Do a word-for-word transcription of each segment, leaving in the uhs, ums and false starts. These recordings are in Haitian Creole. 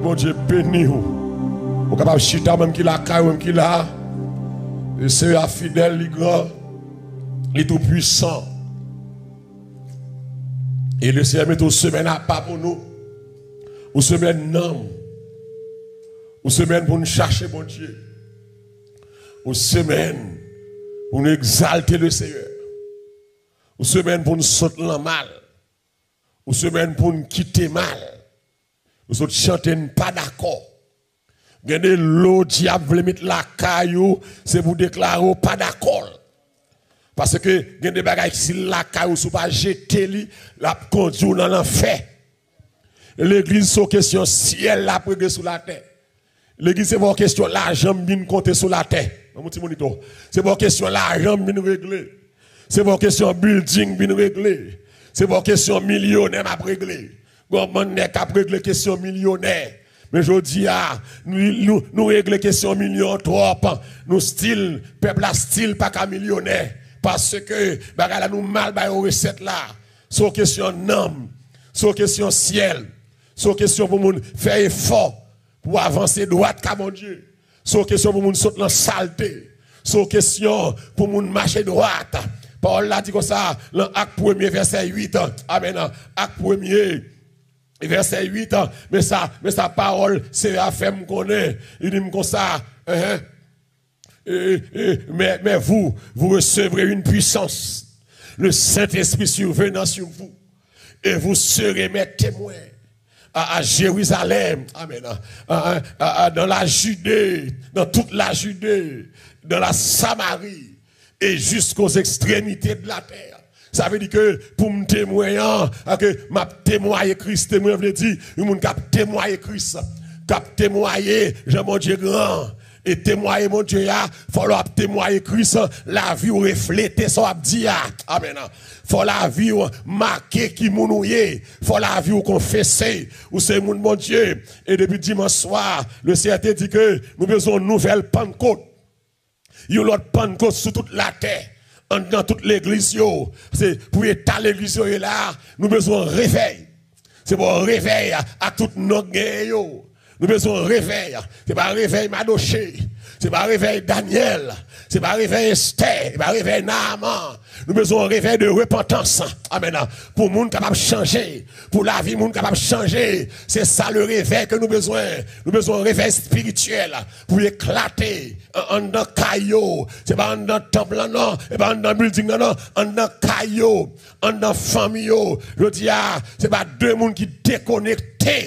Bondye beni w. Ou kapab chita, menm ki lakay ou, menm ki la. Le Seyè a fidèl, li gran, li tou pwisan. E le Seyè mete yon semèn apa pou nou. Yon semèn nanm. Yon semèn pou n chache Bondye. Yon semèn pou n egzalte le Seyè. Yon semèn pou n sot lan mal. Yon semèn pou n kite mal. Nou sot chante n pa dakò. Gen de lo dyab vle met lakay ou, se pou deklare w pa dakò l. Paske gen de bagay si l lakay ou, si w pa jete li, l ap kondui w nan lanfè. Legliz se yon kesyon syèl l ap regle sou latè. Legliz se pa yon kesyon lajan m vin konte sou latè. Ban m yon ti monito. Se pa yon kesyon lajan m vin regle. Se pa yon kesyon building m vin regle. Se pa yon kesyon milyonè m ap regle. Gon bann nèg k ap regle kesyon milyonè. Men jodi a, nou, nou, nou regle kesyon milyon twòp. Nou still, pèp la still pa ka milyonè. Paske bagay la nou mal ba yo resèt la. Se yon kesyon nanm. Se yon kesyon syèl. Se yon kesyon pou moun fè efò pou avanse dwat ka Bondye. Se yon kesyon pou moun sot lan salte. Se yon kesyon pou moun mache dwat. Pawòl la di konsa, lan Ak premye vèsè uit. Amèn. Ak premye vèsè uit. Men sa, men sa pawòl Seyè a fè m konnen. Li di m konsa, enhen. Et, et, mais, mais vous, vous recevrez une puissance. Le Saint-Esprit survenant sur vous. Et vous serez mes témoins à, à Jérusalem. Amen. À, à, à, à, dans la Judée, dans toute la Judée, dans la Samarie et jusqu'aux extrémités de la terre. Sa vle di ke pou m temwen an, ke m ap temwaye Kris, temwen vle di yon moun k ap temwaye Kris, k ap temwaye jan Bondye gran. E temwaye Bondye a, fò lè w ap temwaye Kris, lavi w reflete sa w ap di a. Amèn. Fò lavi w make ki moun ou ye. Fò lavi w konfese ou se moun Bondye. E depi dimanch swa, le Seyè te di ke nou bezwen yon nouvèl Pannkot. Yon lòt Pannkot sou tout latè, anndan tout legliz yo. Se pou eta legliz yo ye la, nou bezwen yon revèy. Se pa yon revèy ak tout non k genyen yo. Nou bezwen yon revèy. Se pa revèy Madoche. Se pa revèy Danyèl. Se pa revèy Estè. Se pa revèy Naaman. Nou bezwen yon revèy de repantans. Amèn. Pou moun kapab chanje. Pou lavi moun kapab chanje. Se sa le revèy ke nou bezwen. Nou bezwen yon revèy espirityèl pou eklate an-, anndan kay yo. Se pa anndan tanp lan non, se pa anndan building lan non, anndan kay yo, anndan fanmi yo. Jodi a, se pa de moun ki dekonekte.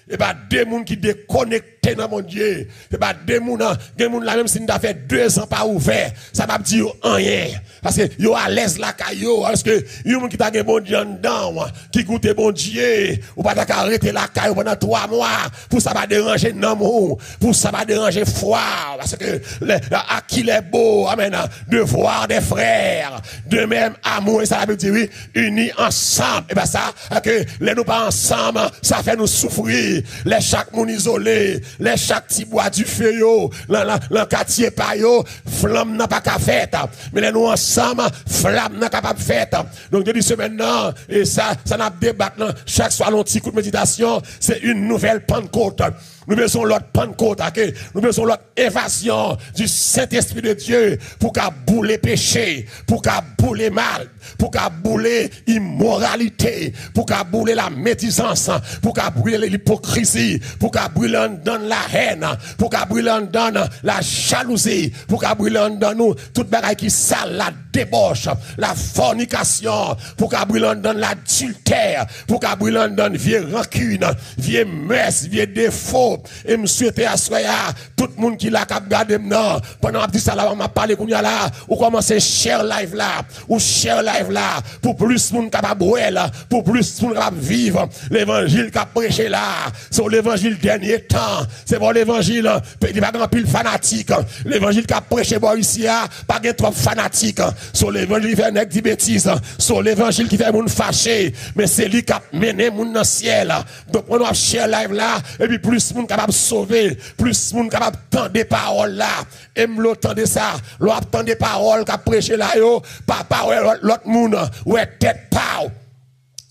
Se pa de moun ki dekonekte nan Bondye. Se pa de moun, an, gen moun la menm si n ta fè de zan pa ouvè, sa p ap di yo anyen. Paske yo alèz lakay yo, alòske yon moun ki ta gen Bondye anndan w, ki goute Bondye, ou pa ta ka rete lakay ou pandan twa mwa, pou sa pa deranje nanm ou, pou sa pa deranje fwa w. Paske lè, à qui les beaux, amèn, de voir des frères de même amour, e sa la Bib di, wi, ini ansanm. E pa sa, ke lè nou pa ansanm, sa fè nou soufri. Lè chak moun izole, lè chak ti bwa dife yo, lan, lan, lan katye pa yo, flanm nan pa ka fèt. Men lè nou ansanm, flanm nan kapab fèt. Donk, depi semèn nan, e sa, sa n ap debat lan, chak swa, yon ti kout meditasyon, se une nouvelle Pentecôte. Nou bezwen yon lòt Pannkot, oke? Nou bezwen yon lòt envazyon du Saint-Esprit de Dieu pou ka boule peche, pou ka boule mal, pou ka boule imoralite, pou ka boule la médisance, pou ka boule lipokrizi, pou ka boule anndan la haine, pou ka boule anndan la jalousie, pou ka boule anndan nou tout bagay ki sal, la débauche, la fornication, pou ka boule anndan l'adultère, pou ka boule anndan vye rancune, vye mès, vye defo. E m swete aswè a, tout moun ki la k ap gade m nan, pandan m ap di sa la, m ap pale kounye a la, ou kòmanse share live la, ou share live la, pou plis moun kapab wè l, pou plis moun kapab viv levanjil k ap preche la. Se yon levanjil dènye tan. Se pa yon levanjil, pe-, li pa gen anpil fanatik. Levanjil k ap preche bò isi a, pa gen twòp fanatik. Se yon levanjil ki fè nèg di betiz. Se yon levanjil ki fè moun fache. Men se li k ap mennen moun nan syèl. Donk, pandan w ap share live la, epi plis moun kapab sove, plis moun kapab tande pawòl la. E m vle w tande sa, lè w ap tande pawòl k ap preche la yo, pa, pa wè lòt, lòt moun, wè tèt pa w.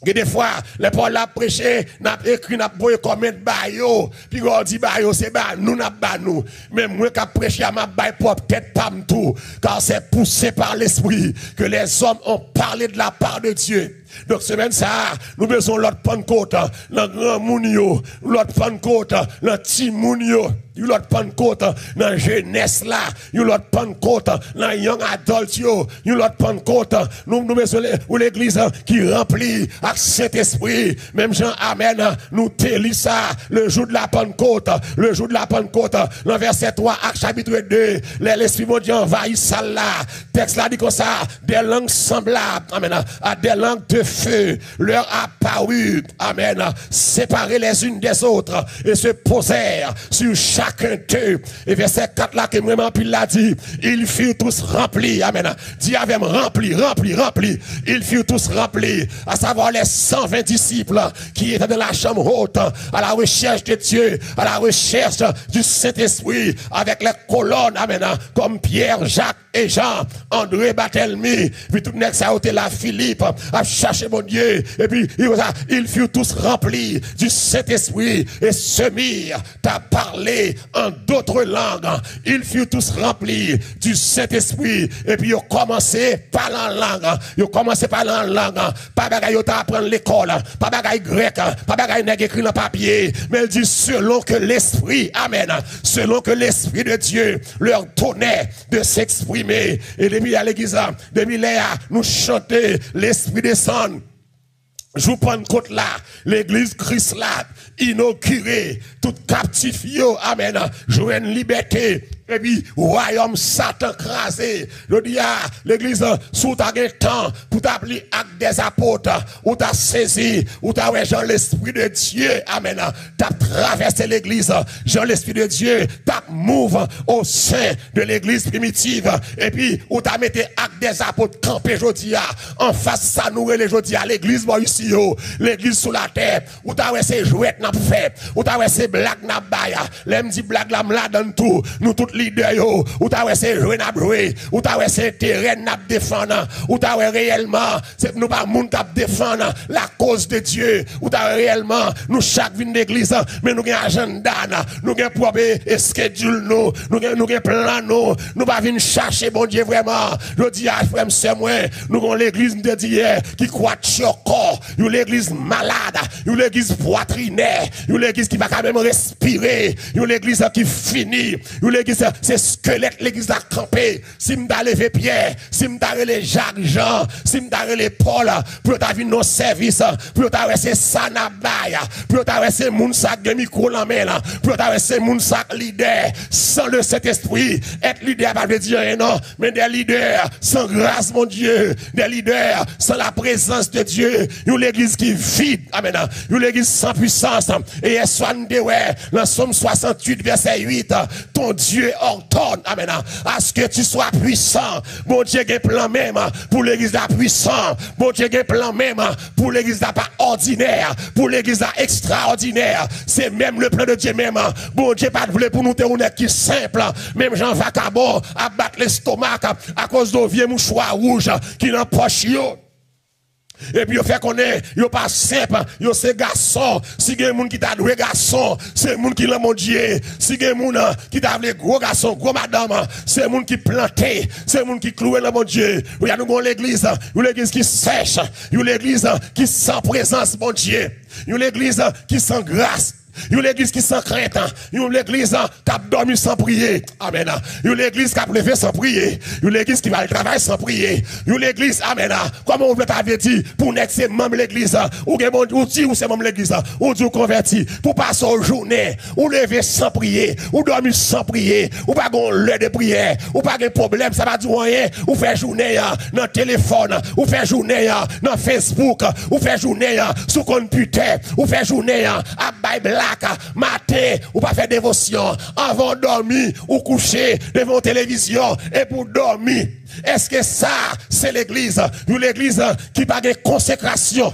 Gen de fwa, lè Pòl la ap preche, n ap ekri, n ap voye kòmantè ba yo. Piga w di ba yo, se ba nou n ap ba nou. Men mwen k ap preche a, m ap bay pwòp tèt pa m tou. Car c'est poussé par l'Esprit que les hommes ont parlé de la part de Dieu. Donk, semèn sa a, nou bezwen yon lòt Pannkot nan granmoun yo, yon lòt Pannkot nan timoun yo, yon lòt Pannkot nan jenès la, yon lòt Pannkot nan young adult yo, yon lòt Pannkot. Nou, nou bezwen le- yon legliz ki ranpli ak Sentespri. Menm jan, amèn, nou te li sa, le jour de la Pentecôte, le jour de la Pentecôte, nan vèsè twa Ak chapit de, lè Lespri Bondye anvayi sal la, tèks la di konsa, des langues semblables, amèn, à des langues de feu leur apparut, amèn, séparées les unes des autres, et se posèrent sur chacun d'eux. E vèsè kat la ke m renmen anpil la di, ils furent tous remplis, amèn. Di avè m, ranpli, ranpli, ranpli. Ils furent tous remplis, à savoir les cent vingt disciples qui étaient dans la chambre haute, à la recherche de Dieu, à la recherche du Saint-Esprit, avec les colonnes, amèn, comme Pierre, Jacques et Jean, André, Barthélemy, epi tout nèg sa yo te la, Philippe, ap chache Bondye, epi li konsa, ils furent tous remplis du Saint-Esprit et se mirent à parler en d'autres langues. Ils furent tous remplis du Saint-Esprit, epi yo kòmanse pale an lang, yo kòmanse pale an lang, pa bagay yo ta aprann lekòl, pa bagay grèk, pa bagay nèg ekri nan papye, men l di selon que l'Esprit, amèn, selon que l'Esprit de Dieu leur donnait de s'exprimer. E depi lè a, legliz la, depi lè a, nou chante, Lespri desann. Jou Pannkot la, legliz Kris la inogire, tout kaptif yo, amèn, jwenn libète, epi wayòm Satan kraze. Jodi a, legliz, si w ta gen tan pou w ta ap li Actes des Apôtres, ou ta sezi, ou ta wè jan Lespri de Dye, amèn, t ap travèse legliz, jan Lespri de Dye t ap mouv au sein de legliz primitiv, epi ou ta mete Actes des Apôtres kanpe jodi a, anfas sa nou rele jodi a legliz bò isi yo, legliz sou latè, ou ta wè se jwèt n ap fè, ou ta wè se blag n ap bay. Lè m di blag la, m ladann tou, nou tout lidè yo, ou ta wè se jwe n ap jwe, ou ta wè se enterè n ap defann, ou ta wè reyèlman, se nou pa moun k ap defann la cause de Dieu, ou ta wè reyèlman, nou chak vin legliz, men nou gen ajanda n, nou gen pwòp e, e schedule nou, nou gen, nou gen plan nou, nou pa vin chache Bondye vrèman. Jodi a, frè m, sè mwen, nou gen yon legliz, m te di yè, ki kwa tchòkò, yon legliz malad, yon legliz pwatrinè, yon legliz ki pa ka menm respire, yon legliz ki fini, yon legliz, se skelèt legliz la kanpe. Si m ta leve Pyè, si m ta rele Jak, Jan, si m ta rele Pòl, pou yo ta vin nan sèvis, pou yo ta wè se sa n ap bay, pou yo ta wè se moun sa k gen mikwo nan men l, pou yo ta wè se moun sa k lidè, sans le Saint-Esprit, èt lidè a pa vle di anyen non, men des leaders sans grâce, mon Dieu, des leaders sans la présence de Dieu, yon legliz ki vid, amèn, yon legliz san pwisans. E yèswa n te wè nan Sòm swasanntuit vèsè uit, ton Dieu ordonne, amèn, à ce que tu sois puissant. Bondye gen plan menm pou legliz la pwisan. Bondye gen plan menm pou legliz la pa òdinè, pou legliz la ekstraòdinè. Se menm le plan de Dieu menm. Bondye pa t vle pou nou te yon nèg ki senp, menm jan vakabon ap bat lestomak akoz de vye mouchwa wouj ki nan pòch yo. Epi yo fè konnen yo pa senp, yo se gason. Si gen moun ki ta dwe gason, se moun ki nan Bondye. Si gen moun ki ta vle gwo gason, gwo madanm, se moun ki plante, se moun ki klouwe nan Bondye. Kounye a nou gen yon legliz, yon legliz ki sèch, yon legliz ki san prezans Bondye, yon legliz ki san gras. Yon legliz ki san krent, yon legliz k ap dòmi san priye. Amèn. Yon legliz k ap leve san priye. Yon legliz ki va al travay san priye. Yon legliz, amèn. Kòman ou vle ta vle di pou nèg se manm legliz? Ou gen bon, ou di ou se manm legliz, ou di ou konvèti. Pou pase w jounen, ou leve san priye, ou dòmi san priye, ou pa gen yon lè de priyè, ou pa gen pwoblèm, sa pa di w anyen. Ou fè jounen an nan telefòn, ou fè jounen an nan Facebook, ou fè jounen an sou konpitè, ou fè jounen an ap bay blag. Maten, ou pa fè devosyon. Anvan w dòmi, ou kouche devan yon televizyon epi w dòmi. Èske sa se legliz? Yon legliz ki pa gen konsekrasyon.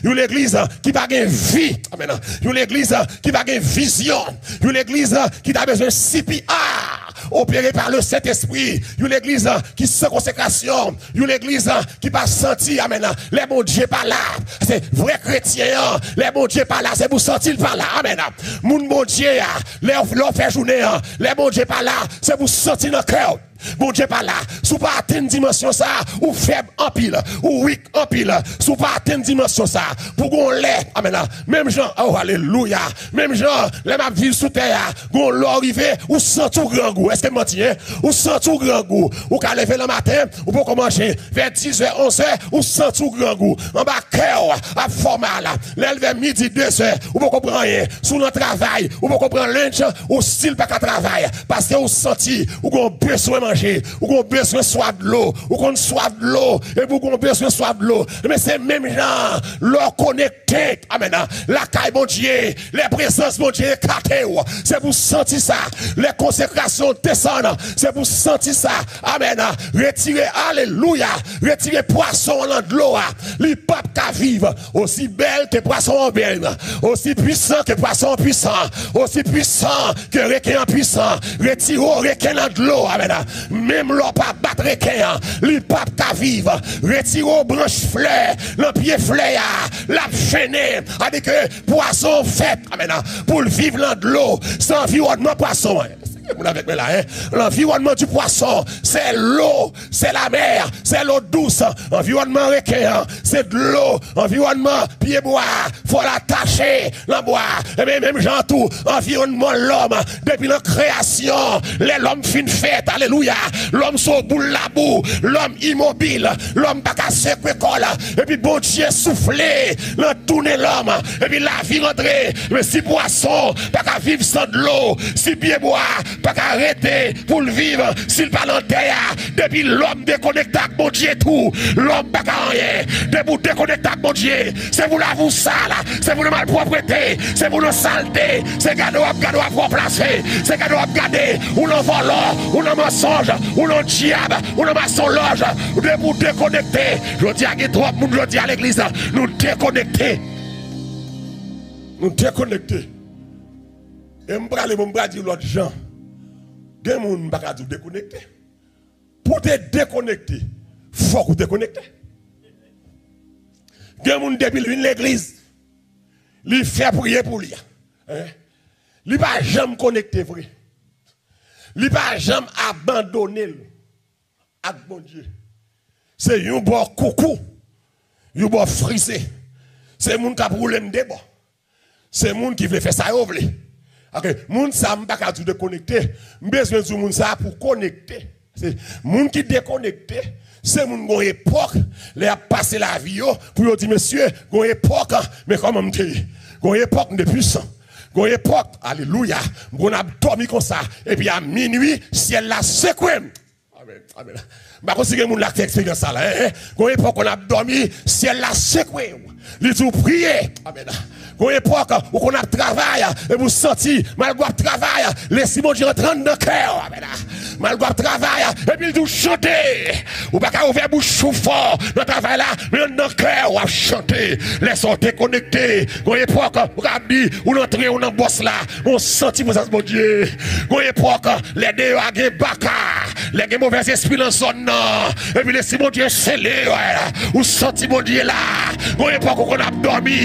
Yon legliz ki pa gen vi. Amèn. Yon legliz ki pa gen vizyon. Yon legliz ki ta bezwen C P R. opéré par le Saint-Esprit, yon legliz ki san konsekrasyon, yon legliz ki pa santi, amèn, lè Bondye pa la. Se vrè kretyen an, lè Bondye pa la, se pou santi l pa la, amèn. Moun Bondye a, lè w, lè w fè jounen an, lè Bondye pa la, se pou santi nan kè w Bondye pa la. Si w pa atenn dimansyon sa, ou fèb anpil, ou wik anpil. Si w pa atenn dimansyon sa, pou gon lè, amèn, menm jan, oh, alelouya, menm jan, lè m ap viv sou tè a, gon lè w rive, ou santi w grangou. Èske m manti, en? Ou santi w grangou. Ou ka leve nan maten, ou poko manje. Vè dizè, onzè, ou santi w grangou. Anba kè w ap fè w mal. Lè l vè midi, dezè, ou poko pran anyen. Si w nan travay, ou poko pran lunch, ou still pa ka travay. Paske ou santi ou gon bezwen manje, ou gon bezwen swaf dlo, ou konn swaf dlo, epi ou gon bezwen swaf dlo. Men se menm jan, lè w konekte, amèn, lakay Bondye, lè prezans Bondye ekate w, se pou santi sa. Lè konsekrasyon desann, se pou santi sa. Amèn. Retire, alelouya, retire pwason an nan dlo a. Li p ap ka viv. Osi bèl ke pwason an bèl, osi pwisan ke pwason an pwisan, osi pwisan ke reken an pwisan. Retire w reken nan dlo, amèn. Menm lè w pa bat reken an, li p ap ka viv. Retire w branch flè nan pye flè a, l ap jennen. Sa vle di ke pwason an fèt, amèn, pou l viv nan dlo. Se anviwònman pwason an. Èske moun avèk mwen la, en? L'environnement du poisson, c'est l'eau, c'est la mer, c'est l'eau douce. Anviwònman reken an, se dlo. Anviwònman pyebwa, fò l atache nan bwa. Ebyen, menm jan tou, anviwònman lòm, depi nan kreyasyon, lè lòm fin fèt, alelouya, lòm se yon boul labou, lòm imobil, lòm pa ka sekwe kò l, epi Bondye soufle nan tounen lòm, epi lavi rantre. Men si pwason pa ka viv san dlo, si pyebwa pa ka rete pou l viv, si l pa nan tè a, depi lòm dekonekte ak Bondye tou, lòm pa ka anyen. Depi w dekonekte ak Bondye, se pou lavi w sal, se pou nan malpwòpte, se pou nan salte, se gade w ap gade w ap wè w plase, se gade w ap gade ou nan vòlò, ou nan mansonj, ou nan dyab, ou nan masonlòj. Depi w dekonekte, jodi a gen twòp moun jodi a legliz, nou dekonekte. Nou dekonekte. E m prale, bon, m pral di lòt jan. Gen moun m pa ka di w dekonekte. Pou w te dekonekte, fòk ou te konekte. Gen moun depi l vin legliz, li fè priye pou li a. Hein? Li pa janm konekte vre. Li pa janm abandone l ak Bondye. Se yon bò koukou, yon bò frize. Se moun k ap woule m de bò. Se moun ki vle fè sa yo vle. Ok, moun sa m pa ka di w dekonekte. M bezwen di w moun sa pou konekte. Se moun ki dekonekte, se moun gon epòk, lè y ap pase lavi yo, pou yo di, mesye, gon epòk, men kòman m te ye? Gon epòk, m te pwisan. Gon epòk, alelouya, m konn ap dòmi konsa, epi a minwi, syèl la sekwe m. Amèn, amèn. M pa konn si gen moun la ki fè eksperyans sa la, en, en. Gon epòk, konn ap dòmi, syèl la sekwe w. Li di w priye. Amèn. Gon epòk, ou konn ap travay, epi w santi, malgre w ap travay, Lespri Bondye rantre anndan kè w. Amèn. Malgre w ap travay, epi l di w chante. Ou pa ka ouvè bouch ou fò nan travay la, men anndan kè w ap chante. Lè sa w dekonekte, gon epòk, ou ka ap di, ou nan tren, ou nan bòs la, men w santi prezans Bondye. Gon epòk, lè deyò a gen baka, lè gen movèzespri nan zòn nan, epi Lespri Bondye sele, wè, ou santi Bondye la. Gon epòk ou konn ap dòmi,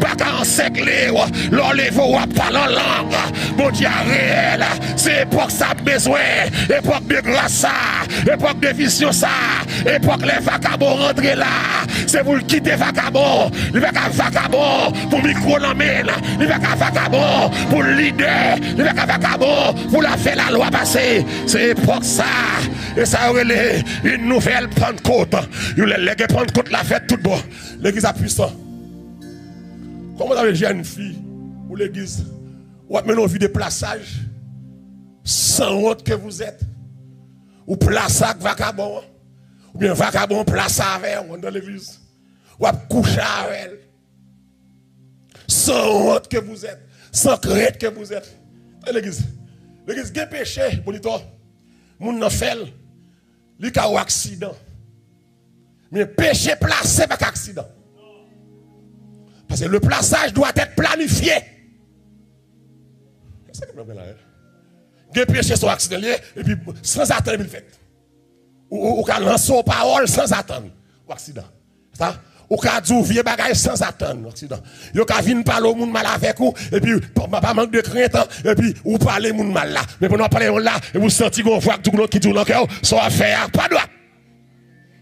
baka ansèkle w, lè w leve w ap pale an lang. Bondye a reyèl, se epòk sa m bezwen, epòk de gras sa, epòk de vizyon sa, epòk lè vakabon rantre la, se pou l kite vakabon, li pa ka vakabon pou mikwo nan men l, li pa ka vakabon pou lidè, li pa ka vakabon pou l ap fè lalwa pase. Se epòk sa, e sa yo rele une nouvelle Pentecôte. Yon lè, lè gen Pantkot la fèt tout bon. Legliz ap pwisan. Kòman w ta vle jèn fi ou legliz, w ap mennen yon vi de plasaj, sans honte que vous êtes. Ou plase ak vakabon an, oubyen vakabon an plase avè w anndan legliz. W ap kouche avè l. Sans honte que vous êtes, sans crainte que vous êtes. Tande legliz. Legliz gen peche, bonitò. Moun nan fè l, li ka yon aksidan. Men peche plase pa ka aksidan. Parce que le plaçage doit être planifié. Èske nou konprann la, en? Gen peche se yon aksidan li ye, epi sanzatann epi l fèt. Ou, ou, ou ka lanse yon pawòl sanzatann, yon aksidan. Sa, ou ka di yon vye bagay sanzatann, yon aksidan. Yo ka vin pale yon moun mal avèk ou, epi pa, pa, pa mank de krent, epi ou pale moun mal la. Men pandan w ap pale moun la, epi ou santi gen yon vwa ki di w, ki di w nan kè w, sa w ap fè a pa dwat.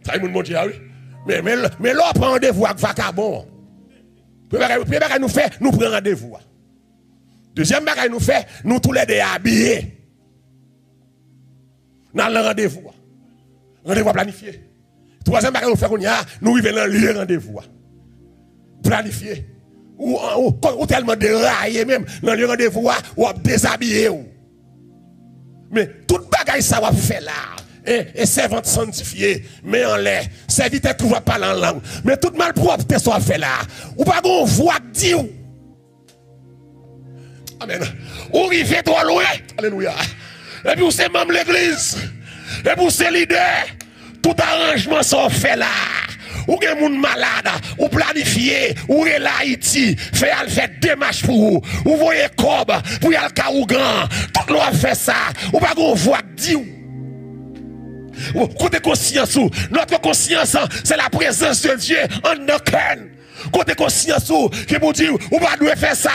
Sa e moun Bondye a, wi. Men, men, men lè w pran randevou ak vakabon, premye bagay, premye bagay nou fè, nou pran randevou a. Dezyèm bagay nou fè, nou toulède abiye. N al nan randevou a. Randevou a planifye. Twazyèm bagay nou fè kounye a, nou rive nan lye randevou a. Planifye. Ou, ou, ou tèlman deraye menm, nan lye randevou a, w ap dezabiye w. Men tout bagay sa w ap fè la, e, e sèvant sanntifye, men anlè, sèvitè toujou ap pale an lang. Men tout malpwòpte sa w ap fè la, ou pa gen yon vwa k di w. Amèn. Ou rive twò lwen. Alelouya. Epi ou se manm legliz. Epi ou se lidè. Tout aranjman sa w fè la. Ou gen moun malad. Ou planifye. Ou rele Ayiti. Fè y al fè demach pou ou. Ou voye kòb pou y al ka ougan. Tout lè w ap fè sa. Ou pa gen yon vwa k di w. Ou, kote konsyans ou? Notre conscience, c'est la présence de Dieu anndan kè n. Kote konsyans ou ki pou di w ou pa dwe fè sa?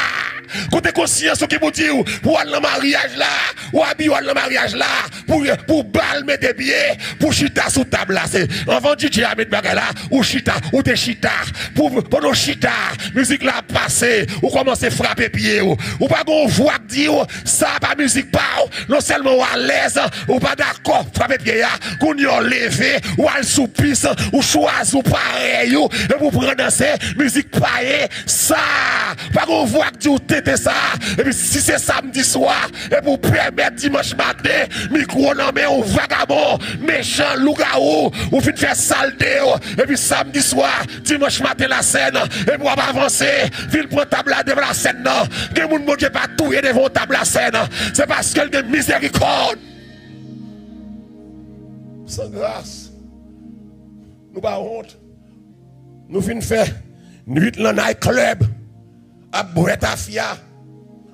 Kote konsyans ou ki pou di w pou w al nan maryaj la, ou abiye w al nan maryaj la, pou, pou bal mete pye, pou chita sou tab la? Se anvan D J a met bagay la, ou chita, ou te chita. Pou, pandan w chita, mizik la ap pase, ou kòmanse frape pye w. Ou pa gen yon vwa k di w sa pa mizik pa w. Non sèlman w alèz, ou pa dakò, frape pye a, kounye a w leve, w al sou pis, ou chwazi w parèy ou, epi w pran danse, mizik pa ye sa. Pa gen yon vwa k di w tete sa. Epi si se samdi swa, epi w pèmèt dimanch maten, mikwo nan men w, vagabon, mechan, lougawou, ou fin fè salte w, epi samdi swa, dimanch maten lasèn, epi w ap avanse, vin pran tab la devan lasèn nan. Gen moun Bondye pa touye devan yon tab lasèn, se paske l gen mizerikòd. San gras. Nou pa wont. Nou fin fè nwit lan night club, ap bwè tafya,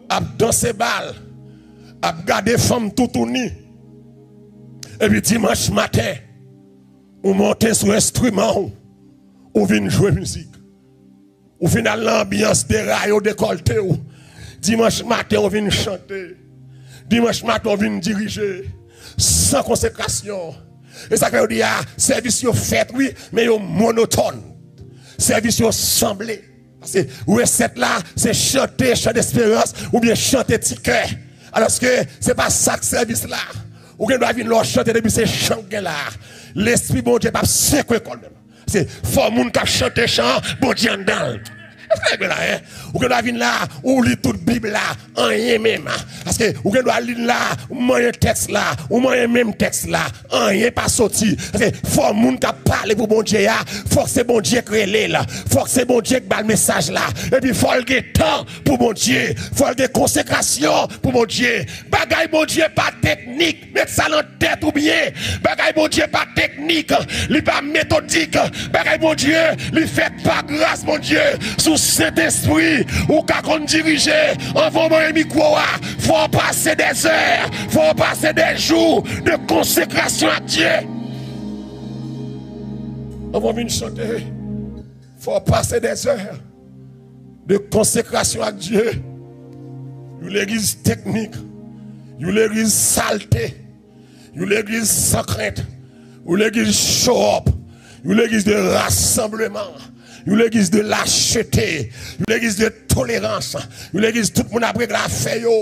ap danse bal, ap gade fanm toutouni. Epi dimanch maten, ou monte sou enstriman w, ou vin jwe mizik. Ou vin al nan anbyans deraye w, dekòlte w. Dimanch maten, ou vin chante. Dimanch maten, ou vin dirije. San konsekrasyon. E sa k fè yo di a, sèvis yo fèt, wi, men yo monotòn. Sèvis yo sanble. Paske resèt la, se chante chan desperans oubyen chante ti kè. Alòske, se pa sa k sèvis la. Ou gen dwa vin la w chante depi se chan k gen la. Lespri Bondye p ap sekwe kò l menm. Se fò moun k ap chante chan an, Bondye anndan l. Èske w konprann la, en? Ou gen dwa vin la, ou li tout Bib la, anyen menm. Paske ou gen dwa li l la, ou manyen tèks la, ou manyen menm tèks la, anyen pa soti. Paske fò moun k ap pale pou Bondye a, fòk se Bondye k rele l, fòk se Bondye k ba l mesaj la. Epi fò l gen tan pou Bondye, fò l gen konsekrasyon pou Bondye. Bagay Bondye pa teknik. Met sa nan tèt ou byen. Bagay Bondye pa teknik, li pa metodik. Bagay Bondye, li fèt pa gras Bondye. Sou Sentespri, ou ka konn dirije. Anvan w manyen mikwo a, fò w pase dèzè, fò w pase dèjou de konsekrasyon ak Dye. Anvan w vin chante, fò w pase dèzè de konsekrasyon ak Dye. Yon legliz teknik, yon legliz salte, yon legliz san krent, yon legliz show up, yon legliz de rasanbleman, yon legliz de lachete, yon legliz de tolerans, yon legliz tout moun ap regle afè yo,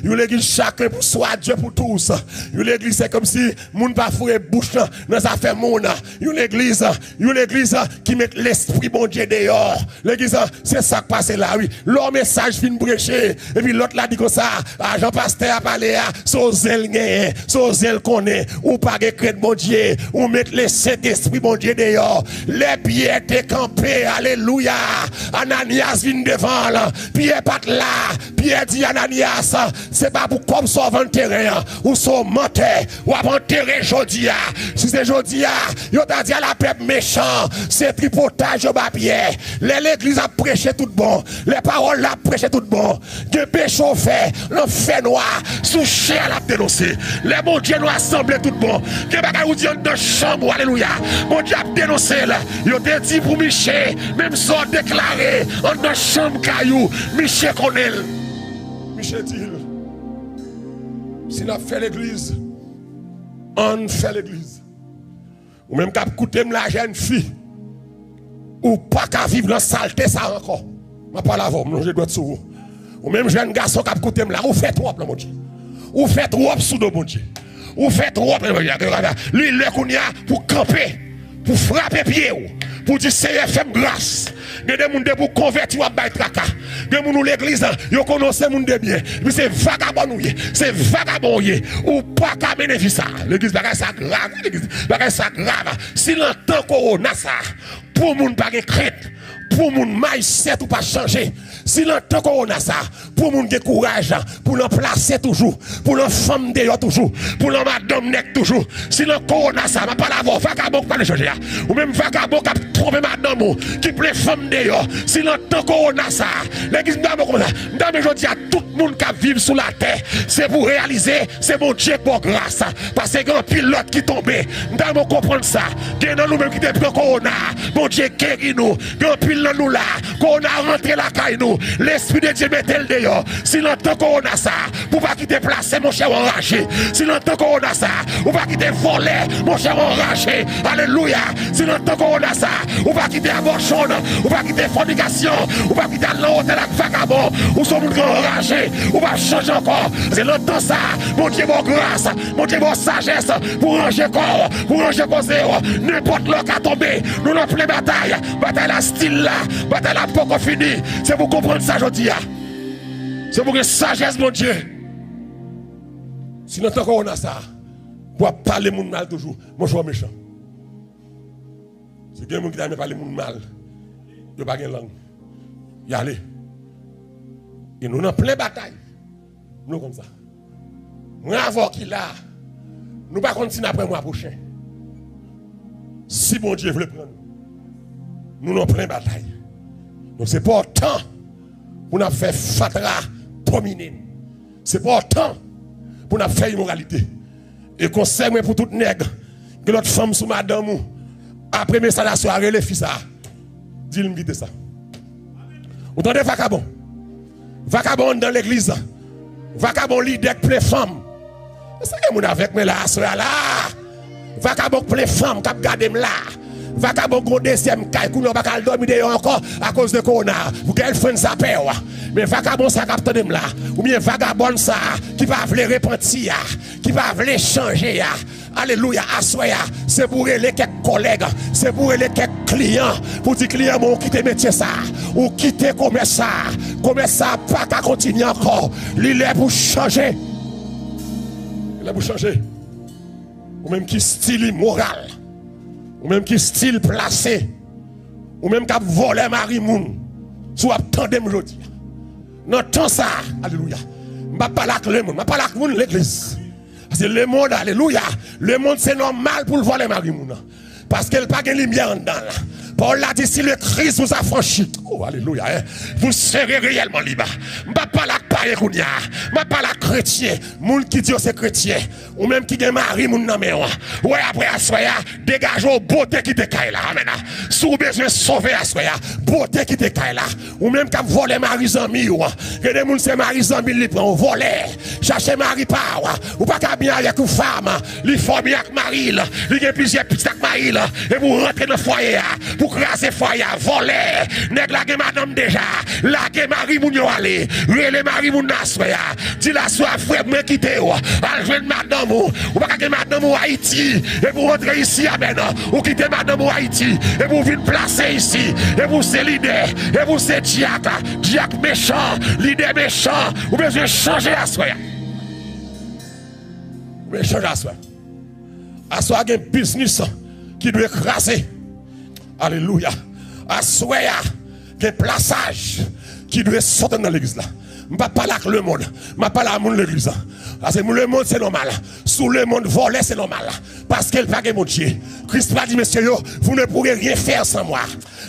yon legliz chacun pour soi, Dieu pour tous, yon legliz se kòmsi moun pa foure bouch nan, nan zafè moun, yon legliz, yon legliz ki met lespri Bondye deyò. Legliz, se sa k pase la, wi. Lè yon mesaj fin preche, epi lòt la di konsa, a, jan pastè a pale a, se yon zen l genyen, se yon zen l konnen. Ou pa gen krent Bondye, ou met le Sentespri Bondye deyò. Lè Pyè te kanpe, alelouya, Ananyas vin devan l. Pyè pa t la. Pyè di Ananyas, se pa pou kòb sa w vann teren an. Ou se yon mantè. W ap antere jodi a. Si se jodi a, yo ta di a la pèp mechan, se tripotaj yo ba Pyè. Lè legliz ap preche tout bon, lè pawòl la ap preche tout bon, gen peche w fè nan fènwa, sou chè l ap denonse. Lè Bondye nou asanble tout bon, gen bagay ou di anndan chanm ou, alelouya, Bondye ap denonse l. Yo te di pou Miche, menm sa w deklare anndan chanm kay ou, Miche konnen l. Miche di l, si n ap fè legliz, ann fè legliz. Ou menm k ap koute m la, jèn fi, ou pa ka viv nan salte sa ankò. M ap pale avè w, m lonje dwèt sou ou. Ou menm jèn gason k ap koute m la, ou fè twòp nan Bondye. Ou fè twòp sou do Bondye. Ou fè twòp nan Bondye. Li lè kounye a pou kanpe, pou frape pye w, pou di, Seyè, fè m gras. Gen de moun depi w konvèti w ap bay traka. Gen moun ou legliz an, yo konnen w se moun de byen. Epi se vagabòn ou ye. Se vagabon ou ye. Ou pa ka mennen vi sa. Legliz, bagay sa grav, wi, legliz. Bagay sa grav. Si nan tan kowona sa, pou moun pa gen krent, pou moun maysèt ou pa chanje. Si nan tan kowona sa, pou moun gen kouraj, pou nan plase toujou, pou nan fanm deyò toujou, pou nan madanm nèg toujou. Si nan kowona sa, m ap pale avè w, vagabon k pa vle chanje a. Ou menm vagabon k ap twonpe madanm ou, ki plen fanm deyò. Si nan tan kowona sa, legliz m ta bon konsa. M ta men jodi a tout moun k ap viv sou latè, se pou reyalize, se Bondye k ba w gras. Paske gen anpil lòt ki tonbe. M ta men w konprann sa. Gen nan nou menm ki te pran kowona, Bondye geri nou. Gen anpil nan nou la, kowona rantre lakay nou. Lespri de Dye mete l deyò. Si nan tan kowona sa, pou pa kite plase, monchè, w anraje. Si nan tan kowona sa, ou pa kite vòlè, monchè, w anraje. Alelouya. Si nan tan kowona sa, ou pa kite abòchon, ou pa kite fònikasyon, ou pa kite al nan otèl ak vagabon. Ou se yon moun ki anraje. Ou pa chanje ankò. Se nan tan sa, Bondye ba w gras, Bondye ba w sajès pou ranje kò w, pou ranje koze w. Nenpòt lè w ka tonbe, nou nan plen batay. Batay la still la. Batay la poko fini. Se pou konprann sa jodi a. Se pou gen sajès Bondye. Si nan tan kowona sa, w ap pale moun mal toujou, monchè, w mechan. Si gen moun ki ta renmen pale moun mal, yo pa gen lang. Y ale. E nou nan plen batay. Nou konn sa. Mwen avè w ki la, nou pa konn si n ap wè mwa pwochen. Si Bondye vle pran nou, nou nan plen batay. Donk se pa w tan pou n ap fè fatra domine n. Se pa w tan pou n ap fè imoralite. E konsèy mwen pou tout nèg, gen lòt fanm sou madanm ou, apre mesaj aswè a, rele fi sa a. Di l m kite sa. Ou tande, vagabon? Vagabon anndan legliz la. Vagabon lidè k plen fanm. Èske gen moun avèk mwen la aswè a la? Vagabon k plen fanm k ap gade m la. Vagabon k gon dezyèm kay, kounye a w pa ka al dòmi deyò ankò akoz de kowona. Pou girlfriend sa pè w. Men vagabon sa k ap tande m la, oubyen vagabòn sa ki pa vle repanti a, ki pa vle chanje a. Alelouya, aswè a, se pou rele kèk kòlèg, se pou rele kèk kliyan, pou di kliyan mwen, ou kite metye sa, ou kite komès sa, komès sa pa ka kontinye ankò, li lè pou chanje. Li lè pou chanje. Ou menm ki stil imoral, ou menm ki stil plase, ou menm k ap vòlè mari moun, si w ap tande m jodi a, nan tan sa a, alelouya, m p ap pale ak lemonn, m ap pale ak moun legliz. Paske lemonn, alelouya, lemonn se nòmal pou l vòlè mari moun nan. Paske l pa gen limyè anndan l. Pawòl la di, si le Christ vous affranchit, oh, alelouya, hein, vous serez réellement libre. M p ap pale ak payen kounye a. M ap pale ak kretyen. Moun ki di yo se kretyen. Ou menm ki gen mari moun nan men w. Wè, apre aswè a, degaje w, bote kite kay la. Amèn. Si w bezwen sove aswè a, bote kite kay la. Ou menm k ap vòlè mari zanmi w. Gen de moun se mari zanmi l li pran w. Vòlè. Chache mari pa w. Ou pa ka byen avèk yon fanm. Li fè w byen ak mari l. Li gen plizyè pitit ak mari l. Epi w rantre nan fwaye a pou kraze fwaye a. Vòlè. Nèg la gen madanm deja. Lage mari moun yo ale. Rele mari moun nan aswè a. Di l aswè a, frè, mwen kite w. Al jwenn madanm ou. Ou pa ka gen madanm ou Ayiti. Epi w rantre isi a menm. Ou kite madanm ou Ayiti. Epi w vin plase isi. Epi w se lidè. Epi w se dyak. Dyak mechan. Lidè mechan. Ou bezwen chanje aswè a. Ou bezwen chanje aswè a. Aswè a gen biznis ki dwe kraze. Alelouya. Aswè a gen plasaj ki dwe sot anndan legliz la. M p ap pale ak lemonn, m ap pale a moun legliz la. Paske moun lemonn se nòmal. Si w lemonn vòlè, se nòmal. Paske l pa gen Bondye. Kris pa di, mesye yo, vous ne pourrez rien faire sans moi.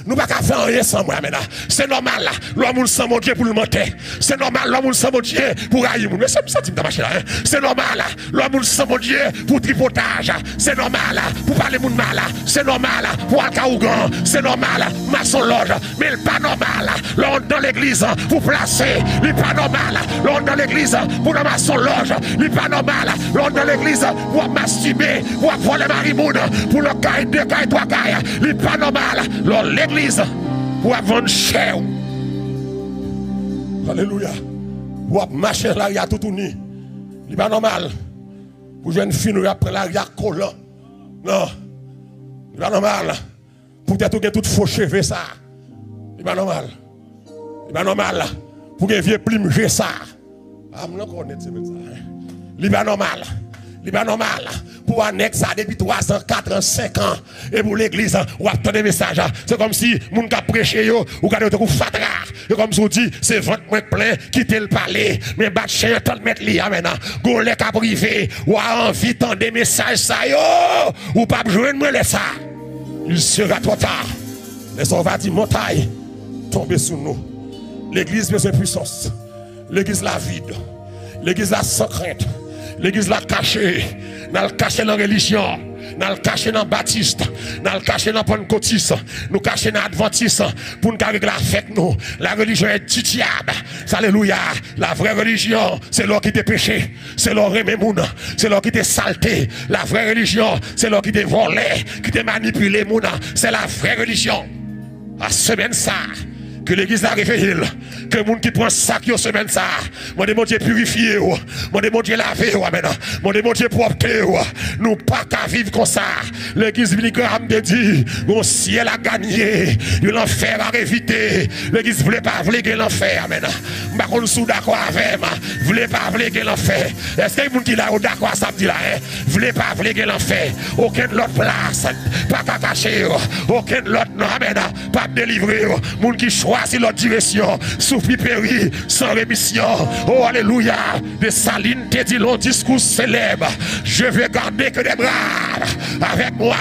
Nou pa ka fè anyen san mwen, amèn. Se nòmal, lè yon moun san Bondye pou l mantè. Se nòmal, lè yon moun san Bondye pou rayi moun. Mesye, m santi m ta mache la, en. Se nòmal, lè yon moun san Bondye pou tripotaj. Se nòmal, pou pale moun mal. Se nòmal, pou al ka ougan. Se nòmal, masonlòj. Men l pa nòmal, lè w anndan legliz, pou plase. Li pa nòmal, lè w anndan legliz, pou nan masonlòj. Li pa nòmal, lè w anndan legliz, pou w ap mastibe, pou w ap vòlè mari moun, pou nan kay, de kay, twa kay. Li pa nòmal, lè w legliz, pou w ap vann chè w. Alelouya. Pou w ap mache nan lari a toutouni. Li pa nòmal. Pou jèn fi nou y ap pran lari a kolan. Non. Li pa nòmal. Poutèt ou gen tout fo cheve sa. Li pa nòmal. Li pa nòmal. Pou gen vye plim je sa. A, m nan kò nèt semèn sa, en. Li pa nòmal. Li pa nòmal. Pou w a nèg sa depi twa zan, kat an, senk an. E pou legliz, w ap tande mesaj la. Se kòmsi moun k ap preche yo, ou gade yo tankou fatra. Se kòmsi w di, se vant mwen k plen, kite l pale. Men bat chen an tann mèt li, amèn. Gon lè k ap rive, w a anvi tande mesaj sa yo. Ou p ap jwenn mwen lè sa. Il sera trop tard. Lè sa w va di, montay tonbe sou nou. Legliz bezwen pwisans. Legliz la vid. Legliz la san krent. Legliz la kache. N al kache nan relijyon. N al kache nan batis. N al kache nan pannkotis. Nou kache nan advantis. Pou n ka regle afè nou. La religion est du diable. Alelouya. La vraie religion, se lè w kite peche. Se lè w renmen moun. Se lè w kite salte. La vraie religion, se lè w kite vòlè, kite manipile moun. Se la vraie religion. A semèn sa, ke legliz la reveye l. Ke moun ki pran sak yo semèn sa, mande Bondye pirifye yo. Mande Bondye lave yo, amèn. Mande Bondye pwòpte yo. Nou pa ka viv konsa. Legliz Billy Graham te di, gon syèl a ganye, yon lanfè a evite. Legliz vle pa vle gen lanfè, amèn. M pa konn si w dakò avè m. Vle pa vle gen lanfè. Èske gen moun ki la yo dakò a sa m di la, en? Vle pa vle gen lanfè. Okenn lòt plas pa ka kache yo. Okenn lòt non, amèn, p ap delivre yo. Moun ki chwazi lòt direksyon, soufri peri san remisyon. O, alelouya. Desalin te di l yon diskou selèb, je veux garder que des braves avec moi,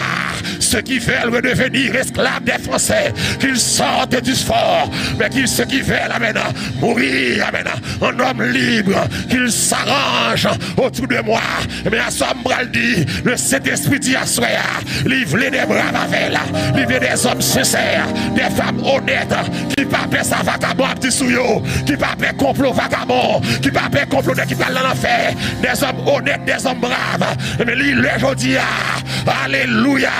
ceux qui veulent redevenir esclaves des Français, qu'ils sortent du fort, mais qu'ils, ceux qui veulent, amèn, mourir, amèn, en homme libre, qu'ils s'arrangent autour de moi. Men aswè a m pral di, le Sentespri di aswè a, li vle de brav avè l, li vle de zòm sensè, de fanm onèt, ki pa pè sa vakabon ap di sou yo, ki pa pè konplo vakabon, ki pa pè konplo nèg ki pral nan lanfè, de zòm onèt, de zòm brav. Men li lè jodi a, alelouya,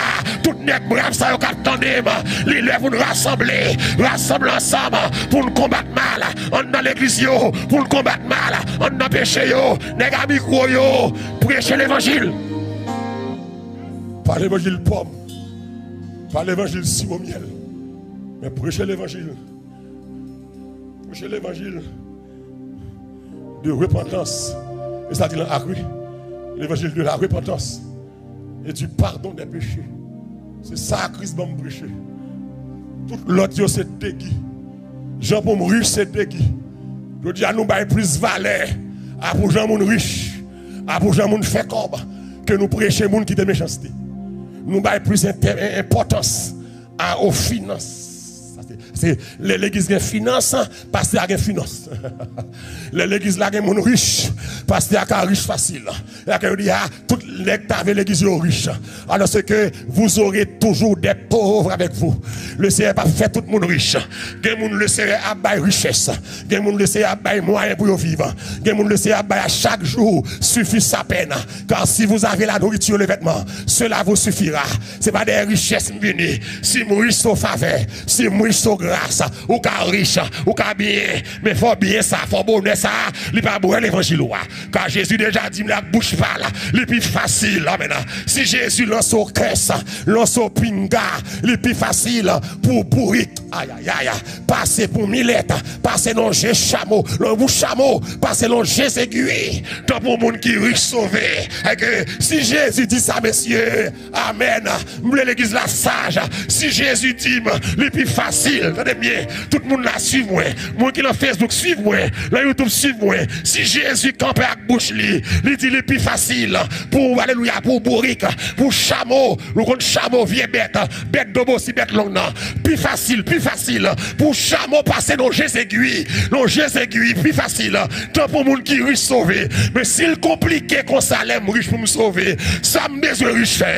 tout nèg brav sa yo k ap tande m, li lè pou n rasanble, rasanble ansanm, pou n konbat mal anndan legliz yo, pou n konbat mal anndan peche yo. Nèg a mikwo yo, preche levanjil. Pa levanjil pòm, pa levanjil siwo myèl, men preche levanjil. Preche levanjil de repantans. E sa di lan ak wi. Levanjil de la repantans et du pardon des péchés. Se sa Kris ban m preche. Tout lòt yo se degi. Jan pou m rich se degi. Jodi a nou bay plis valè a pou jan moun rich, a pou jan moun fè kòb, ke nou preche moun ki te mechanste. Nou bay plis ente- en- enpòtans a, o finans. Sa se, se, lè legliz gen finans, pastè a gen finans. Lè legliz la gen moun rich, pastè a ka rich fasil. E a ke yo di, a, tout nèg ta vle legliz yo rich. Alors que vous aurez toujours des pauvres avec vous. Le Seyè p ap fè tout moun rich. Gen moun le Seyè ap bay richès. Gen moun le Seyè ap bay mwayen pou yo viv. Gen moun le Seyè ap bay a chaque jour suffit sa peine. Car si vous avez la nourriture, le vêtement, cela vous suffira. Se pa dèyè richès m vini. Si m rich se yon favè, si m rich se yon gras, ou ka rich, ou ka byen, men fò byen sa, fò bonè sa, li pa bwè levanjil ou a. Car Jésus deja di m la bouch pa l, li pi fasil, amèn. Si Jezi lanse w kès, lanse w pinga, li pi fasil pou w bourik, ayayay, pase pou milèt, pase nan je chamo, nan bouch chamo, pase nan je zegwi, tankou moun ki rich sove. Èske si Jezi di sa, mesye, amèn. M vle legliz la saj. Si Jezi di m, li pi fasil. Tande byen. Tout moun la swiv mwen. Moun ki nan Facebook, swiv mwen. Nan YouTube, swiv mwen. Si Jezi kanpe ak bouch li, li di li pi fasil pou, alelouya, pou bourik, pou chamo. Nou konn chamo, vye bèt, bèt dobosi, bèt long nan. Pi fasil, pi fasil pou chamo pase nan je zegwi. Nan je zegwi, pi fasil. Tankou moun ki rich sove. Men si l konplike konsa, lè m rich pou m sove, sa m bezwen rich fè?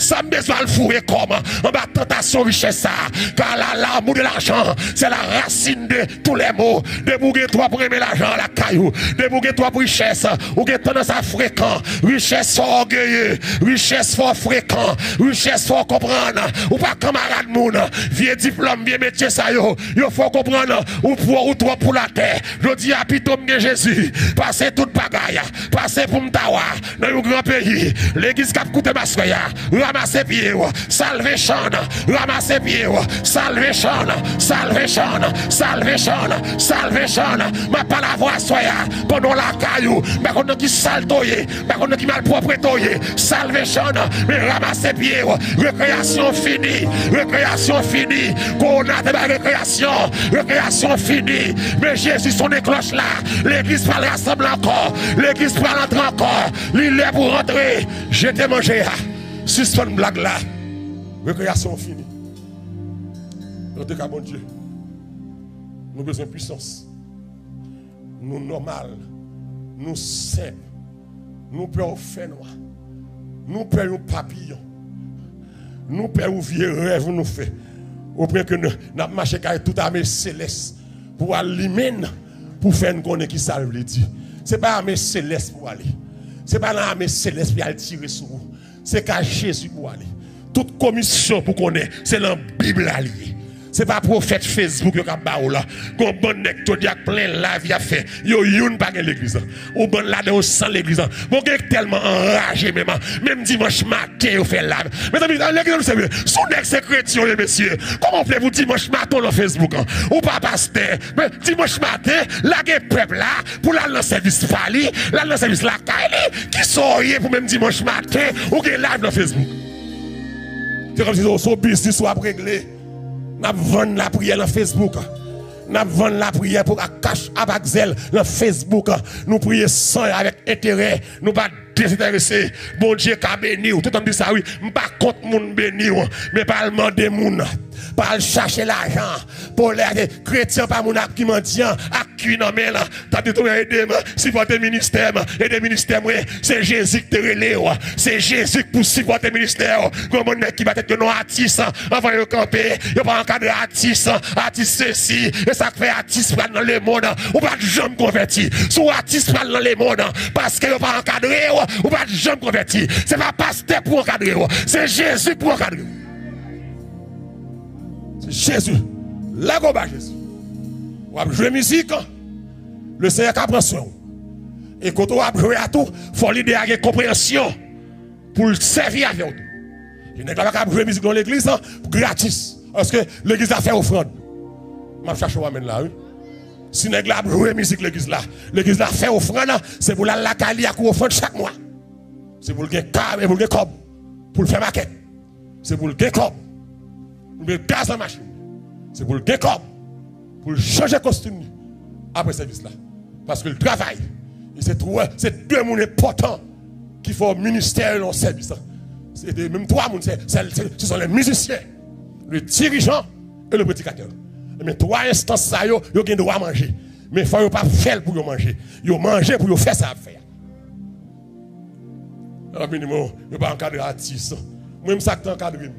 Sa m bezwen al foure kò m anba tantasyon richès sa? Car la, l'amour de l'argent, c'est la racine de tous les maux. Depi w gen twòp renmen lajan lakay ou, depi w gen twòp richès, ou gen tandans a frekan. Richès fè w ògeye, richès fè w frekan, richès fè w konprann ou pa kanmarad moun. Vye diplòm, vye metye sa yo, yo fè w konprann ou pwo, ou twòp pou latè. Jodi a, pito m gen Jezi pase tout bagay, pase pou m ta wa nan yon gran peyi. Legliz k ap koute m aswè a, ranmase pye w. Salvation, ranmase pye w. Salvation, salvation, salvation, salvation. M ap pale avè w aswè a, pandan w lakay ou, m pa konn nan ki sal to ye, m pa konn nan ki malpwòpte w ye. Salvation, men ranmase pye w. Rekreyasyon fini, rekreyasyon fini. Kowona te bay rekreyasyon, rekreyasyon fini. Men Jezi sonnen klòch la, legliz pral rasanble ankò, legliz pral antre ankò. Li lè pou rantre. Jete manje a. Sispann blag la. Rekreyasyon fini. Rantre ka Bondye. Nou bezwen pwisans. Nou nòmal. Nou senp. Nou pè yon fènwa. Nou pè yon papiyon. Nou pè yon vye rèv nou fè. Opwen ke n ap mache kay tout ame selès pou al limen n, pou fè n konnen ki sa l vle di. Se pa ame selès pou ale. Se pa nan ame selès pou y al tire sou ou. Se ka Jezi pou ale. Tout komisyon pou konnen, se nan Bib la li ye. Se pa pwofèt Facebook yo k ap ba ou la. Gon bann nèg jodi a k plen live y ap fè. Yo youn pa gen legliz la. Ou bann ladan yo san legliz la. Bon, gen tèlman anraje menm. Menm dimanch maten yo fè live. Mezanmi, legliz nou serye. Si w nèg se kretyen w ye, mesye, kòman w fè pou dimanch maten w nan Facebook an? Ou pa pastè. Men dimanch maten, lage pèp la pou l al nan sèvis pa li, l al nan sèvis lakay li. Kisa w ye pou menm dimanch maten ou gen live nan Facebook? Se kòmsi se se yon biznis w ap regle. N ap vann lapriyè nan Facebook. N ap vann lapriyè pou ak kach ap ak zèl nan Facebook. Nou priye san avèk enterè. Nou pa dezenterese. Bondye ka beni w. Tout an di sa, wi. M pa kont moun beni w. Men pa al mande moun. Pa al chache lajan. Pou lè kretyen pa moun ap ki mandyan, ak ki nan men l. T ap di tou, ede m, sipòte ministè m, ede ministè mwen. Se Jezi k te rele w. Se Jezi k pou sipòte ministè w. Granmoun nèg ki ba tèt yo non atis, anvan yo kanpe, yo pa ankadre atis, atis sesi, e sa k fè atis pral nan lemonn, ou pa t janm konvèti. Si w atis pral nan lemonn, paske yo pa ankadre w, ou pa t janm konvèti. Se pa pastè pou ankadre w, se Jezi pou ankadre w. Se Jezi. Lage w ba Jezi. W ap jwe mizik, Lesenyè ka pran swen w. E kote w ap jwe a tou, fò lidè a gen konpreyansyon pou l sèvi avè w tou. E nèg la pa ka ap jwe mizik nan legliz la gratis. Paske legliz la fè ofrann. M ap chache w amèn la, wi. Si nèg la ap jwe mizik legliz la, legliz la fè ofrann, se pou l al lakay li ak yon ofrann chak mwa. Se pou l gen ka, e pou l gen kòb. Pou l fè makèt. Se pou l gen kòb. Pou l met gaz nan machin. Se pou l gen kòb. Pou l chanje kostim li. Apre sèvis la. Paske l travay. E se twa, se de moun enpòtan ki fè ministè nan sèvis la. Se de, menm twa moun, se, se, se, ce sont les musiciens, le dirigeant et le prédicateur. Men twa enstans sa yo, yo gen dwa manje. Men fò yo pa fè l pou yo manje. Yo manje pou yo fè sa y ap fè a. Alò, minimòm, yo pa ankadre atis. Mwen menm sa k te ankadre m.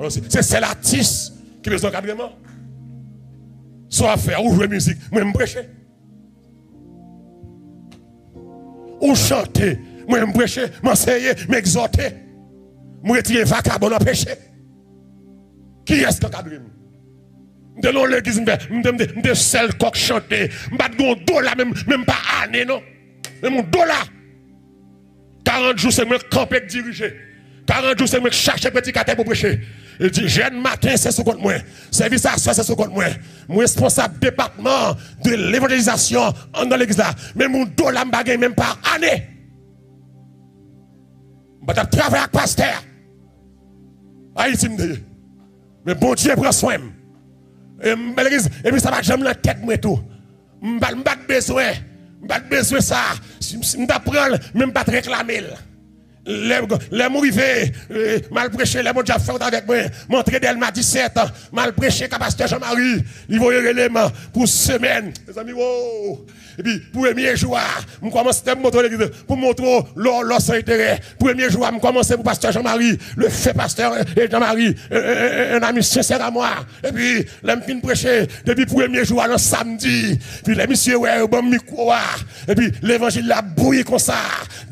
Alò, se, se sèl atis ki bezwen ankadreman. Sa w ap fè, ou jwe mizik, mwen m preche. Ou chante, mwen m preche, m anseye, m egzòte. M retire vakabon nan peche. Kiyès k ankadre m? M te nan yon legliz, m te, m te, m te, m te sèl kòk chante. M pa t gen yon dola, menm, menm pa ane, non. Menm yon dola. Karant jou, se mwen k kanpe k dirije. Karant jou, se mwen k chache predikatè pou preche. Li di, jèn maten, se sou kont mwen. Sèvis aswè, se sou kont mwen. Mwen responsab depatman de levanjelizasyon anndan legliz la. Men moun do la, m pa gen menm pa ane. M pa t ap travay ak pastè. Ayiti m te ye. Men Bondye pran swen m. E m bèl legliz, epi sa pa t janm nan tèt mwen tou. M pa, m pa t bezwen. M pa t bezwen sa. Si, si m t ap pran l, men m pa t reklame l. Lè, lè m rive, eh, m al preche, lè Bondye ap fè wout avèk mwen, m antre Dèlma disèt, m al preche ka pastè Jean Marie, li voye rele m pou semèn. Mezanmi, wo! Epi, premye jou a, m kòmanse, lè m montre w legliz, pou m montre w lò, lò san enterè. Premye jou a, m kòmanse pou pastè Jean Marie, le feu pasteur, eh, Jean Marie, eh, eh, eh, un ami sincère à moi. Epi, lè m fin preche, depi premye jou a nan samdi, epi lè misye wè yo ban m mikwo a, epi levanjil la bouyi konsa,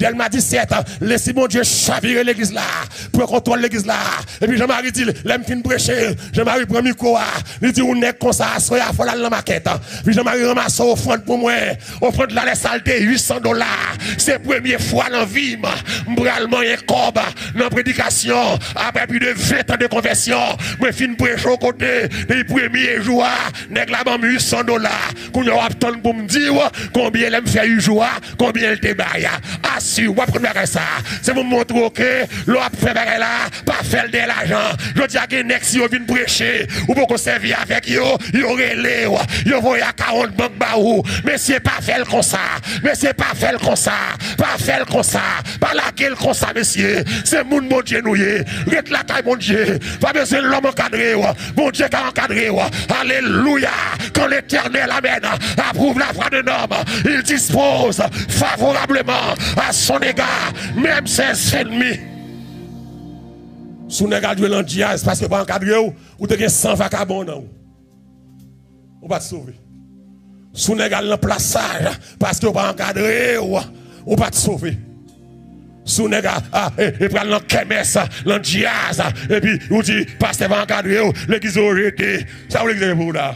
Dèlma disèt, lese Bondye chavire legliz la, pran kontwòl legliz la. Epi Jean Marie di, lè m fin preche, Jean Marie pran mikwo a, li di, yon nèg konsa, aswè a, fò l al nan makèt. Epi Jean Marie ranmase ofrann pou mwen. Ofrann la, lè sa l te uit san dola. Se premye fwa nan vi m, m pral manyen kòb nan predikasyon. Apre plis de ven tan de konvèsyon, mwen fin preche yon kote, depi premye jou a, nèg la ban m uit san dola. Kounye a w ap tann pou m di w konbyen lè m fè uit jou a, konbyen l te bay a. Asi, w ap konn bagay sa. Se pou m montre w ke lè w ap fè bagay la, pa fè l dèyè lajan. Jodi a, gen nèg, si yo vin preche, ou poko sèvi avèk yo, yo rele w, yo voye akawont bank ba ou. Mesye, pa fè l konsa. Mesye, pa fè l konsa. Pa fè l konsa. Pa lage l konsa, mesye. Se moun Bondye nou ye. Ret lakay Bondye. Pa bezwen lòm ankadre w. Bondye ka ankadre w. Alelouya. Quand l'Éternel, amen, approuve la voie d'un homme, il dispose favorablement à son égard même ses ennemis. Si w nèg al jwe nan djaz paske yo pa ankadre w, ou te gen san vakabon nan ou. Ou pa t sove. Si w nèg al nan plasaj paske yo pa ankadre w, ou pa t sove. Si w nèg a, a, e, e pral nan kèmès, nan djaz, epi ou di, pastè pa ankadre w, legliz yo rete. Sa w legliz gen pou w la?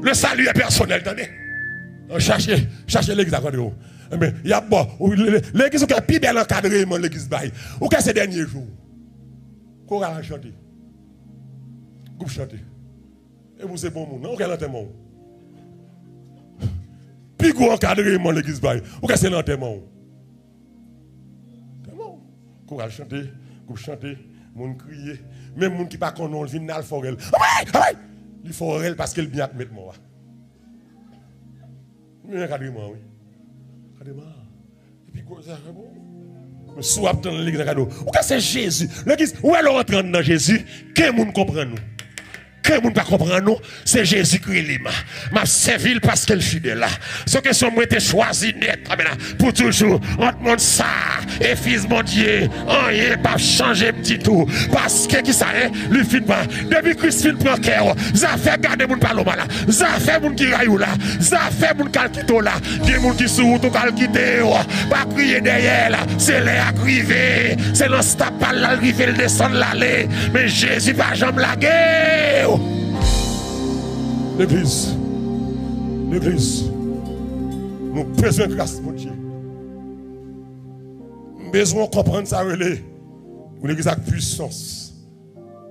Le salut est personnel, tande. Chache, chache legliz ankadre w. Enben, y ap ba w, le-, le-, legliz ou kwè pi bèl ankadreman legliz bay. Ou kwè se dènye jou. Koral chante. Gwoup chante. E pou se bon moun, nan ou kè lantèman w. Pi gwo ankadreman legliz bay, ou kè se lantèman w. Lantèman w. Koral chante, gwoup chante, moun kriye. Menm moun ki pa konnen w, l vin nan l fè w rèl. Anmwey! Anmwey! Li fè w rèl paske l byen ak mèt mò a. Men ankadreman, wi. Ankadreman. Epi gwo zafè bon. Men si w ap tann legliz nan kado, ou ka se Jezi. Legliz, ou wè lè w antre anndan Jezi, ke moun konprann ou. Ke moun pa konprann ou, se Jezi ki rele m. M ap sèvi l paske l fidèl. Se kesyon mwen te chwazi nèt, amèn, pou toujou. Ant mond sa, e fis Bondye, anyen p ap chanje m ditou. Paske ki sa, en, li fin pran. Depi Kris fin pran kè w, zafè gade moun pale w mal la, zafè moun ki rayi w la, zafè moun k al kite w la, gen moun ki sou wout ou k al kite w. Pa kriye dèyè l, se lè a k rive. Se nan stap pa l la l rive, l desann l ale. Men Jezi pa janm lage w. Legliz, legliz, nou bezwen gras Bondye. M bezwen w konprann sa rele yon legliz ak pwisans.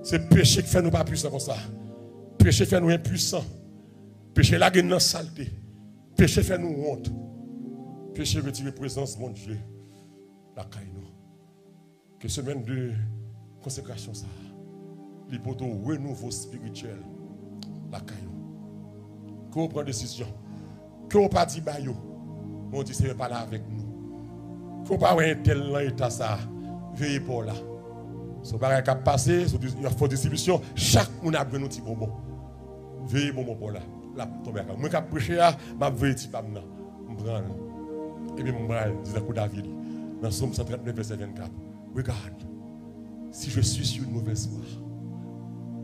Se peche k fè nou pa pwisan konsa. Peche fè nou enpwisan. Peche lage n nan salte. Peche fè nou wont. Peche retire prezans Bondye lakay nou. Ke semèn de konsekrasyon sa a, li pote w renouvo espirityèl lakay ou. Ke w pran desizyon. Ke w pa di ba yo, men w di, Senyè, pale avèk nou. Ke w pa wè entèl nan eta sa a, veye pa w la. Se yon bagay k ap pase, se yon fo distribisyon, chak moun ap jwenn yon ti bonbon. Veye bonbon pa w la, l ap tonbe ak mwen k ap preche a, m ap veye ti pa m nan, m pran l. Epi m pral di tankou David, nan Sòm san trannèf, vèsè vennkat, Regarde, si je suis sur une mauvaise voie,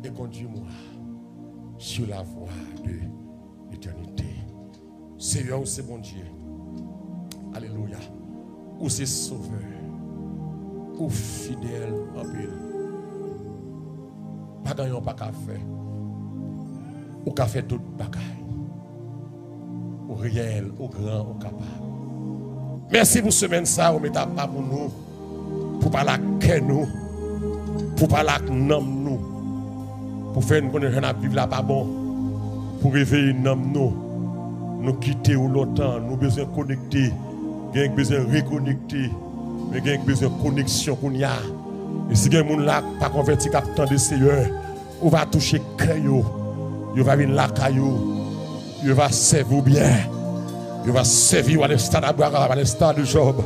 et conduis-moi sur la voie de l'éternité. Seyè, ou se Bondye. Alelouya. Ou se Sovè. Ou fidèl anpil. Pa gen anyen ou pa ka fè. Ou ka fè tout bagay. Ou reyèl, ou gran, ou kapab. Mèsi pou semèn sa ou met apa pou nou, pou pale ak kè nou, pou pale ak nanm nou, pou fè n konnen jan n ap viv la pa bon, pou reveye nanm nou. Nou kite ou lontan, nou bezwen konekte. Gen k bezwen rekonekte, men gen k bezwen koneksyon kounye a. E si gen moun la k pa konvèti k ap tande, Seyè, ou va touche kè yo. Yo va vin lakay ou. Yo va sèvi w byen. Yo va sèvi w à l'instar d'Abraham, à l'instar de Job,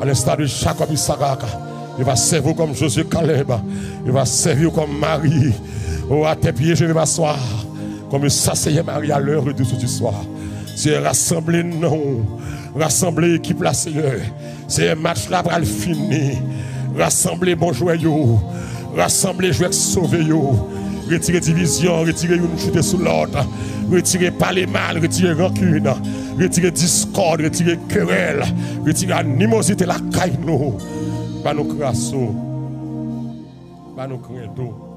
à l'instar de Jacob, Isaac. Yo va sèvi w kòm Josué, Caleb. Yo va sèvi w kòm Marie. Oh, à tes pieds je vais m'asseoir, comme ça, Seigneur, Marie, à l'heure de ce soir. Seyè, rasanble non, rasanble ekip la, Seyè. Seyè, match la pral fini. Rasanble bon jwè yo. Rasanble jwè k sove yo. Retire divizyon, retire youn choute sou lòt. Retire pale mal, retire rankin, retire diskòd, retire kerèl, retire animozite lakay nou. Ba nou kras ou. Ba nou krent ou.